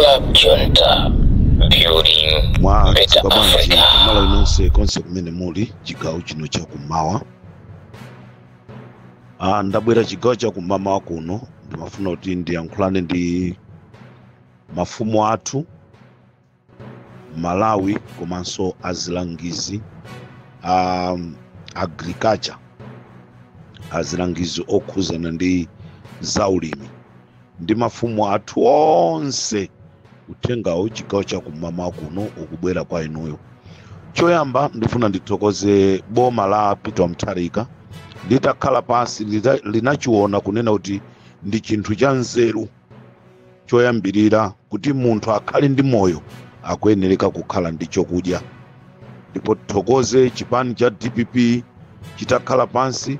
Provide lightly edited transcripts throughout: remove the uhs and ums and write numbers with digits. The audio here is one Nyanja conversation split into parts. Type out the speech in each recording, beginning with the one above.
Club Junta, building better Mwadzuka bwanji? Africa. Amalawi nonse konse kumene muli, chigawo chino chakummawa. Ndabwera chigawo chakummawa kuno, ndimafuna kuti ndiyankhulane ndi mafumu athu Malawi komanso azilangizi agriculture, azilangizi okhuzana ndi zaulimi ndi mafumu athu onse. Uthengawo chigawo chakummawa kuno ukubwera kwa inuyo. Choyamba ndifuna ndithokoze boma la Peter Mutharika. Litakhala pansi linachiona kunena kuti ndi chinthu cha nzeru choyambirira kuti munthu akhale ndi moyo akuyenereka kukhala ndi chokudya. Ndipo tithokoze chipani cha DPP, chitakhala pansi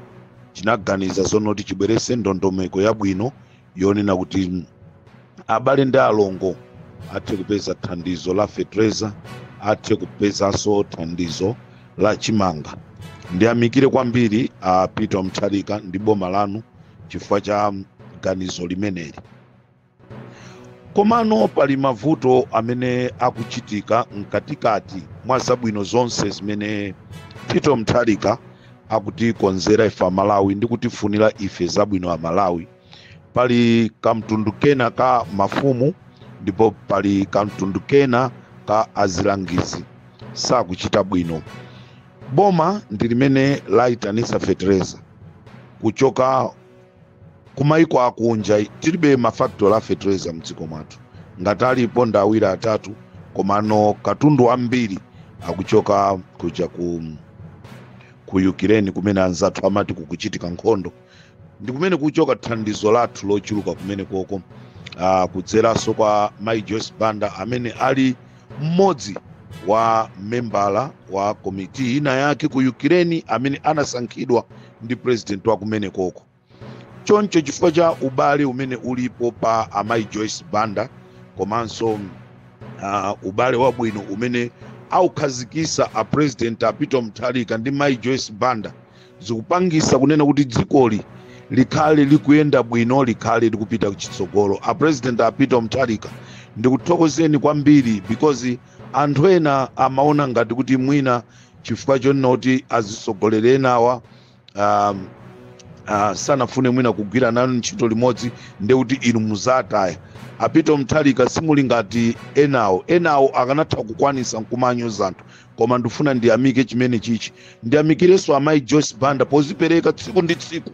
chinaganiza zonoti chibwerese ndondomeko yabwino yonena kuti abale ndi alongo athe kupeza thandizo la fetereza, athe kupezanso thandizo la chimanga. Ndiyamikire kwambiri a Peter Mutharika ndi boma lanu chifukwa cha ganizo limeneli. Komano pali mavuto amene akuchitika mkatikati mwa zabwino zonse zimene Peter Mutharika akutikonzera ife Amalawi ndi kutifunira ife zabwino Amalawi. Pali kamtundu kena ka mafumu ndipo pali kamtundu kena ka azilangizi sakuchita bwino. Boma ndi limene layitanisa fetereza kuchoka kumaiko akunja. Tilibe mafactory a fetereza mdziko mwathu, ngati alipo ndi awiri atatu, komano katundu ambiri akuchoka kuja ku Ukraine, kumene anzathu amati kukuchitika nkhondo, ndi kumene kuchoka thandizo lathu lochuluka kumene koko, kudzeranso kwa Mai Joyce Banda amene ali mmodzi wa membala wa komiti ina yake ku Ukraine amene anasankhidwa ndi president wa kumene koko. Choncho chifukwa cha ubale umene ulipo pa amayi Joyce Banda komanso ubale wabwino umene aukhazikisa a President a Peter Mutharika ndi mayi Joyce Banda, zikupangisa kunena kuti dzikoli likhale likuyenda bwino, likhale likupita chitsogolo. A President a Peter Mutharika, ndikuthokozeni kwambiri, because anthu ena amaona ngati kuti mwina chifukwa chonena kuti azisogoleri enawa sanafune mwina kugwira nanu ntchito limodzi, nde kuti inu muzataya. A Peter Mutharika, simuli ngati enawo. Enawo akanatha kukwanisa nkumanyoza anthu, koma ndifuna ndiyamike chimene chichi. Ndiyamikirenso amayi Joyce Banda pozipereka tsiku ndi tsiku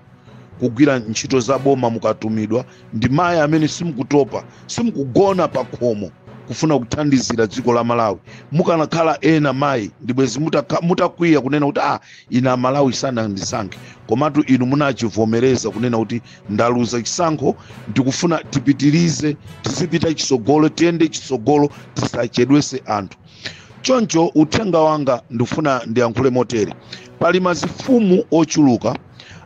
kugwira ntchito za boma. Mukatumidwa ndi mayi amene simukutopa, simukugona pa khomo kufuna kuthandizira dziko la Malawi. Mukanakhala ena mayi, ndibwezi mutakwiya kunena kuti ine Amalawi sanandisankhe. Komatu inu munachivomereza kunena kuti ndaluza chisankho, ndikufuna tipitirize, tizipita chitsogolo, tiyende chitsogolo, tisachedwese anthu. Choncho uthenga wanga ndikufuna ndiyankhule motere: pali mazifumu ochuluka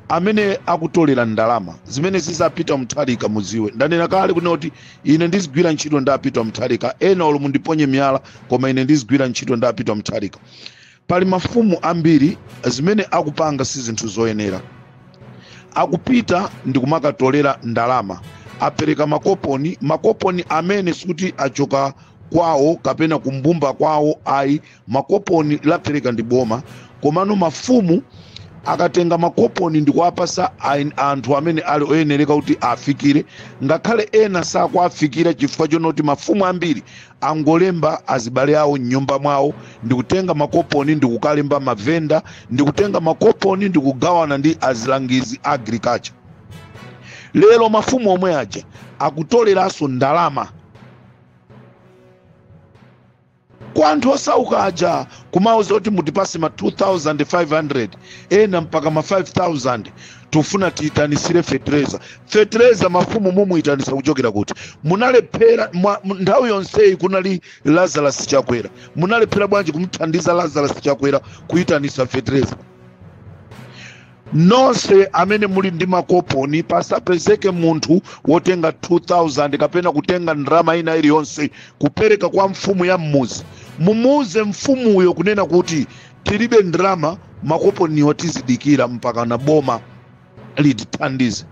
amene akutolera ndalama zimene zizapita Mutharika. Mudziwe ndanena kale kunena kuti ine ndizigwira ntchito ndi a Peter Mutharika. Ena olo mundiponye miyala, koma ine ndizigwira ntchito ndi a Peter Mutharika. Pali mafumu ambiri zimene akupanga si zinthu zoyenera. Akupita ndikumakatolera ndalama, apereka makoponi, makoponi amene sikuti achoka kwawo kapena kumbumba kwawo ayi, makoponi lapereka ndi boma. Komano mafumu akatenga makoponi ndikuwapasa anthu amene ali oyenereka kuti afikire, ngakhale ena sakuafikira chifukwa chonoti mafumu ambiri angolemba azibale awo mnyumba mwawo, ndikutenga makoponi ndikukalemba mavenda, ndikutenga makoponi ndikugawana ndi azilangizi agriculture. Lero mafumu omwe aja akutoleranso ndalama kwa anthu osauka aja, kumauza kuti mutipase ma 2500, ena mpaka ma 5000, tufuna tiyitanisire fetereza. Fetereza mafumu mumuyitanisa kuchokera kuti? Munalephera nthawi yonseyi kunali Lazarus Chakwera. Munalephera bwanji kumuthandiza Lazarus Chakwera kuyitanisa fetereza? Nonse amene muli ndi makoponi, pasapezeke munthu wotenga 2000 kapena kutenga ndalama ina iliyonse kupereka kwa mfumu ya mmuzi. Mumuuze mfumuyo kunena kuti tilibe ndalama, makoponiwo tizidikira mpaka na boma litithandize.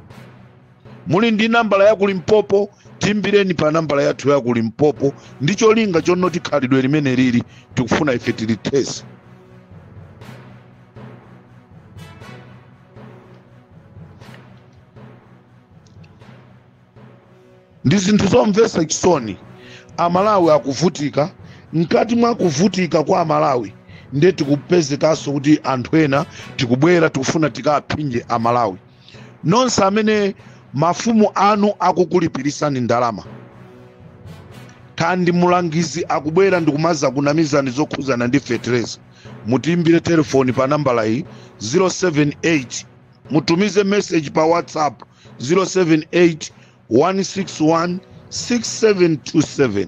Muli ndi nambala ya ku Limpopo, Timbireni pa nambala yathu ya ku Limpopo ndi cholinga chonoti khalidwe limene lili tikufuna ife tilithese. Ndi zinthu zomvetsa chisoni. Amalawi akuvutika. Mkati mwa kuvutika kwa Amalawi ndiye tikupezekanso kuti anthu ena tikubwera tikufuna tikaphinje Amalawi. Nonse amene mafumu anu akukulipirisani ndalama, kandi mulangizi akubwera ndikumaza kunamizani zokhuzana ndi fetereza, mutiimbire telefoni pa nambala iyi 078, mutumize message pa WhatsApp 078 161 6727,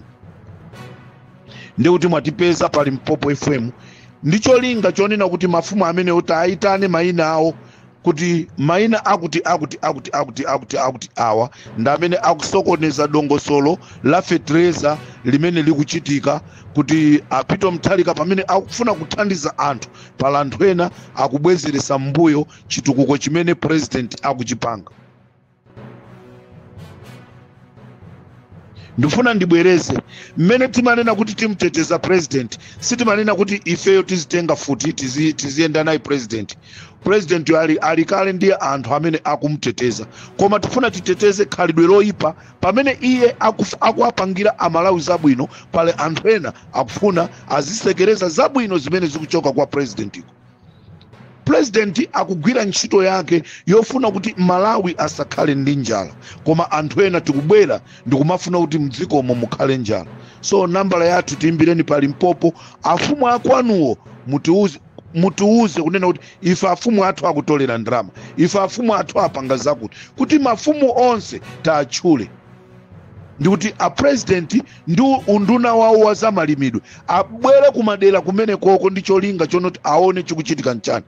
ndikuti mwatipeza pa Limpopo FM. Ndi cholinga chonena kuti mafumu amene kuti ayitane mayina awo, kuti mayina akuti akuti akuti akuti akuti akuti awa ndi amene akusokoneza dongosolo la fetereza limene likuchitika, kuti a Peter Mutharika pamene akufuna kuthandiza anthu, pala anthu ena akubwezeresa mbuyo chitukuko chimene president akuchipanga. Ndifuna ndibwereze, mmene timanena kuti timteteza president, sitimanena kuti ifeyo tizitenga futi tiziyenda naye president. President ali kale ndiye anthu amene akumteteza, koma tifuna titeteze khalidwe loyipa pamene iye akuwapangira Amalawi zabwino, pale anthu ena akufuna azisekereza zabwino zimene zikuchoka kwa president. President akugwira ntchito yake yofuna kuti Malawi asakhale ndi njala, koma anthu ena tikubwera ndikumafuna kuti mdzikomo mukhale njala. So nambala yathu tiimbireni pa Limpopo. Afumu akwanuwo mutiuze kunena kuti ife afumu athu akutolera ndalama, ife afumu athu apanga zakuti, kuti mafumu onse taatchule, ndikuti a president ndi unduna wawo wa zamalimidwe abwere kumadera kumene koko ndi cholinga chonoti aone chikuchitika nchani.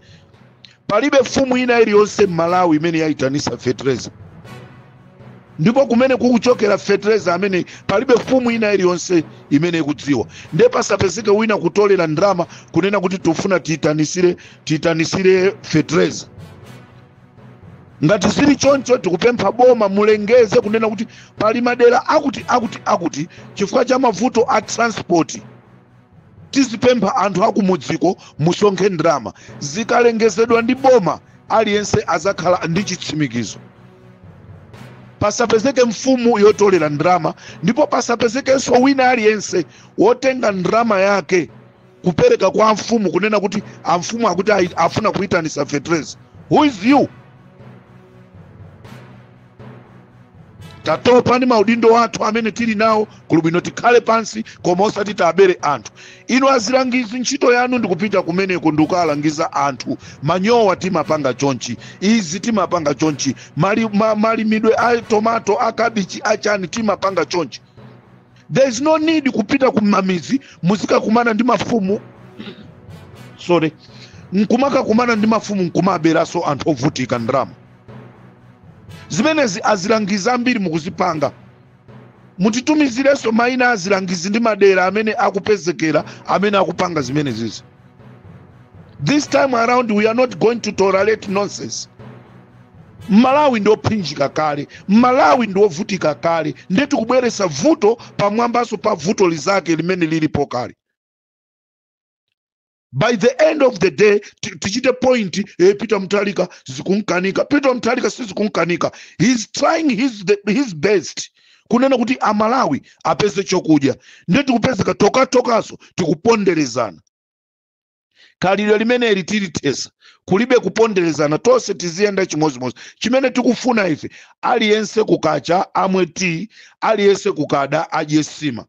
Palibe mfumu ina iliyonse m'Malawi imene yayitanisa fetereza, ndipo kumene kukuchokera fetereza amene palibe mfumu ina iliyonse imene ikudziwa. Ndiye pasapezeke wina kutolera ndalama kunena kuti tifuna tiyitanisire fetereza. Ngati zili choncho, tikupempha boma mulengeze kunena kuti pali madera akuti akuti akuti chifukwa cha mavuto a transport tizipempha anthu akumudziko musonkhe ndalama. Zikalengezedwa ndi boma, aliyense azakhala ndi chitsimikizo. Pasapezeke mfumu yotolera ndalama, ndipo pasapezekenso wina aliyense wotenga ndalama yake kupereka kwa mfumu kunena kuti amfumu akuti afuna kuyitanisa fetereza. Who is you? Tatopa ndi maudindo athu amene tili nawo, kuli bwino tikhale pansi koma osati tabere anthu. Inu azilangizi, ntchito yanu ndikupita kumeneko ndikukalangiza anthu. Manyowa timapanga chonchi, izi timapanga chonchi, malimidwe a tomato, a kabichi, a chani timapanga chonchi. There is no need kupita kumamizi muzikakumana ndi mafumu, sorry, nkumakakumana ndi mafumu nkumaberaso anthu ovutika ndalama. Zimenezi azilangizi ambiri mukuzipanga. Mutitumizirenso mayina azilangizi ndi madera amene akupezekera amene akupanga zimenezizi. This time around we are not going to tolerate nonsense. Malawi ndi ophinjika kale, Malawi ndi ovutika kale, ndiye tikubweretsa vuto pamwambanso pa vuto lizake limene lilipo kale. By the end of the day tichite point, Peter Mutharika zikunkanika. Peter Mutharika sizikunkanika, he's trying his best kunena kuti Amalawi apeze chokudya, ndiye tikupezeka tokatokaso tikuponderezana. Khalidwe limeneli tilithesa, kulibe kuponderezana, tonse tiziyenda chimodzimodzi. Chimene tikufuna ife, aliyense kukacha amwe tea, aliyense kukada adye sima.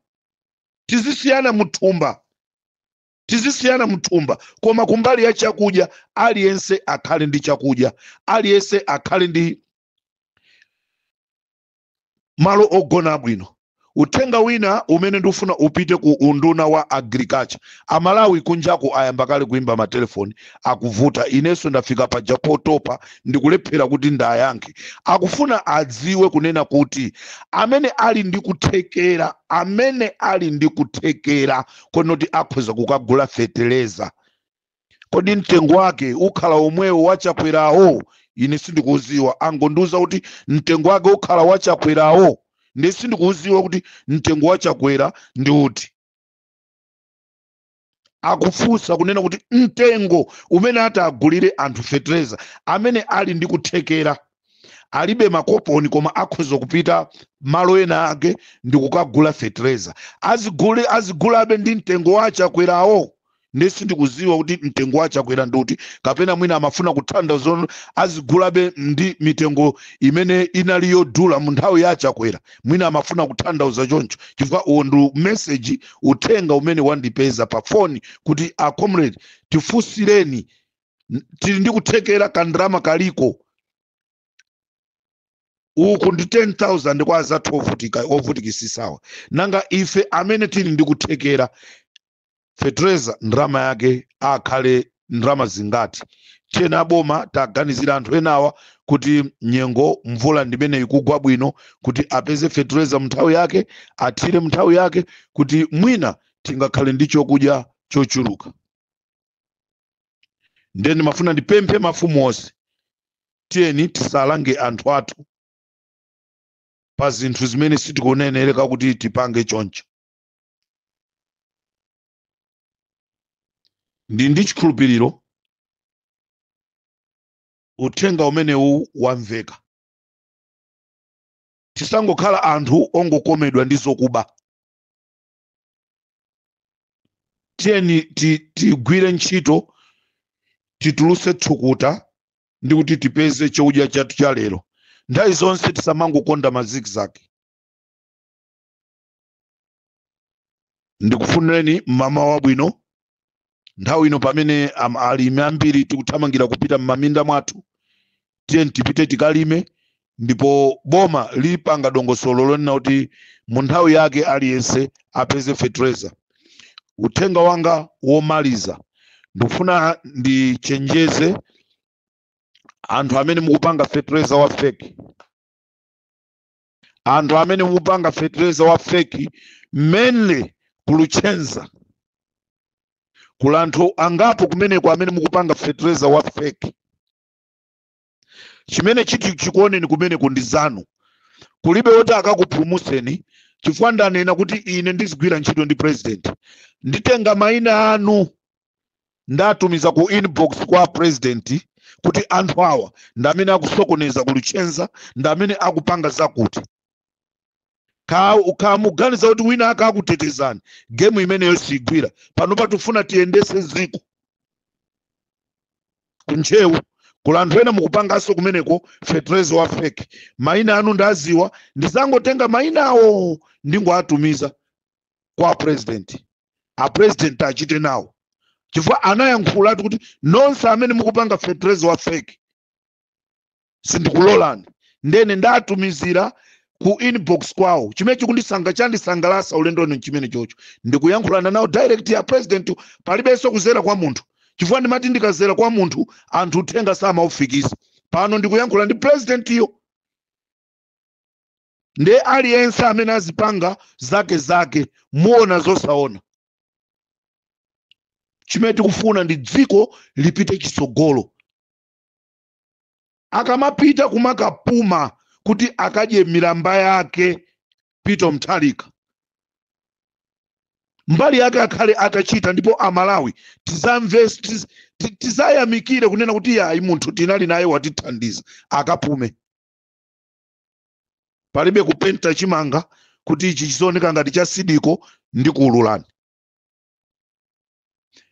Tizisiyana muthumba, tizisiyana muthumba, koma kumbali ya chakudya aliyense akhale ndi chakudya, aliyense akhale ndi malo ogona abwino. Uthenga wina umene ndikufuna upite ku unduna wa agriculture. Amalawi kunjaku ayamba kale kuimba matelefoni akuvuta, inenso ndafika paja potopa ndikulephera kuti ndayankhe. Akufuna adziwe kunena kuti amene ali ndi kuthekera, amene ali ndi kuthekera konoti akhoza kukagula feteleza, kodi mtengo wake ukhala omwewo wachakwerawo? Ine sindikuziwa, angondiuza kuti mtengo wake ukhala wachakwerawo. Ndiye sindikuuziwa kuti mtengo wa Chakwera ndi uti. Akufunsa kunena kuti mtengo umene atagulire anthu fetereza amene ali ndi kuthekera, alibe makoponi koma akhoza kupita malo ena ake ndi kukagula fetereza, azigulabe ndi mtengo wa Chakwerawo. Ndiye sindikuziwa kuti mtengo wa Chakwera ndi uti, kapena mwina amafuna kuthandiza azigulabe ndi mitengo imene inali yodula mu nthawi ya Chakwera. Mwina amafuna kuthandiza choncho, chifukwa uwo ndi message, uthenga umene wandipeza pa foni kuti a comrade, tifunsireni, tili ndi kuthekera, kandrama kaliko uku ndi 10,000 kwa azathu ovutika, ovutikisisawa. Nanga ife amene tili ndi kuthekera, fetereza ndrama yake akhale ndrama zingati? Tiyena aboma taganizira anthu enawa kuti nyengo mvula ndimene ikugwa bwino, kuti apeze fetereza mnthawi yake, athire mnthawi yake, kuti mwina tingakhale ndi chokudya chochuluka. Ndiye ndimafuna ndipemphe mafumu onse, tiyeni tisalange anthu athu pa zinthu zimene sitikunenereka kuti tipange choncho. Ndi chikhulupiriro uthenga umenewu wamveka. Tisangokhala anthu ongokomedwa ndi zokuba. Tiyeni tigwire ntchito, tituluse thukuta ndi kuti tipeze chokudya chathu cha lero. Nthawi zonse tisamangokonda ma zigzag. Ndikufunireni mmawa wabwino. Nthawi ino pamene alimi ambiri tikuthamangira kupita m'maminda mwathu, tiyeni tipite tikalime, ndipo boma lipanga dongosolo lonena kuti mu nthawi yake aliyense apeze fetereza. Uthenga wanga womaliza, ndikufuna ndichenjeze anthu amene mukupanga fetereza wa fake. Anthu amene mukupanga fetereza wa fake mainly kuluchenza, kula anthu angapo kumeneko amene mukupanga fetereza wa fake. Chimene chiti chikuoneni kumeneko ndi zanu, kulibe woti akakupulumutseni, chifukwa ndanena kuti ine ndizigwira ntchito ndi president. Nditenga mayina anu ndatumiza ku inbox kwa president kuti anthu awa ndi amene akusokoneza kuluchenza, ndi amene akupanga zakuti. Kamuganiza kuti wina akakutetezani, gemu imeneyo sigwira. Pano patifuna tiyendese ziko kuntchewu, kula anthu ena mukupanganso kumeneko fetereza wa fake. Mayina anu ndaziwa, ndizangotenga mayina awo ndingoatumiza kwa president. A president achite nawo, chifukwa anayankhula kuti nonse amene mukupanga fetereza wa fake sindikulolani. Ndene ndatumizira ku inbox kwawo. Chimene chikundisanga chandisangalasa ulendo uno chimene chocho, ndikuyankhulana nawo direct ya president, palibenso kuzera kwa munthu, chifukwa ndimati ndikazera kwa munthu anthu uthenga samaufikisa. Pano ndikuyankhula ndi president iyo. Ndiye aliyense amene azipanga zake zake muona zosaona. Chimene tikufuna ndi dziko lipite chitsogolo. Akamapita kumakapuma kuti akadye milamba yake Peter Mutharika, mbali yake akhale atachita, ndipo amalawi tizayamikire kunena kuti yayi, munthu tinali naye watithandiza, akapume. Palibe kupenta chimanga kuti ichi chizooneka ngati cha sidiko ndi kuululani.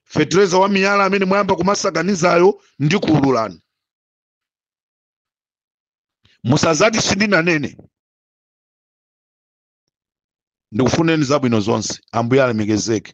Fetereza wa miyala amene mwayamba kumasakanizayo ndi kuululani. Musazati sindinanene. Ndikufuneni zabwino zonse. Ambuye alemekezeke.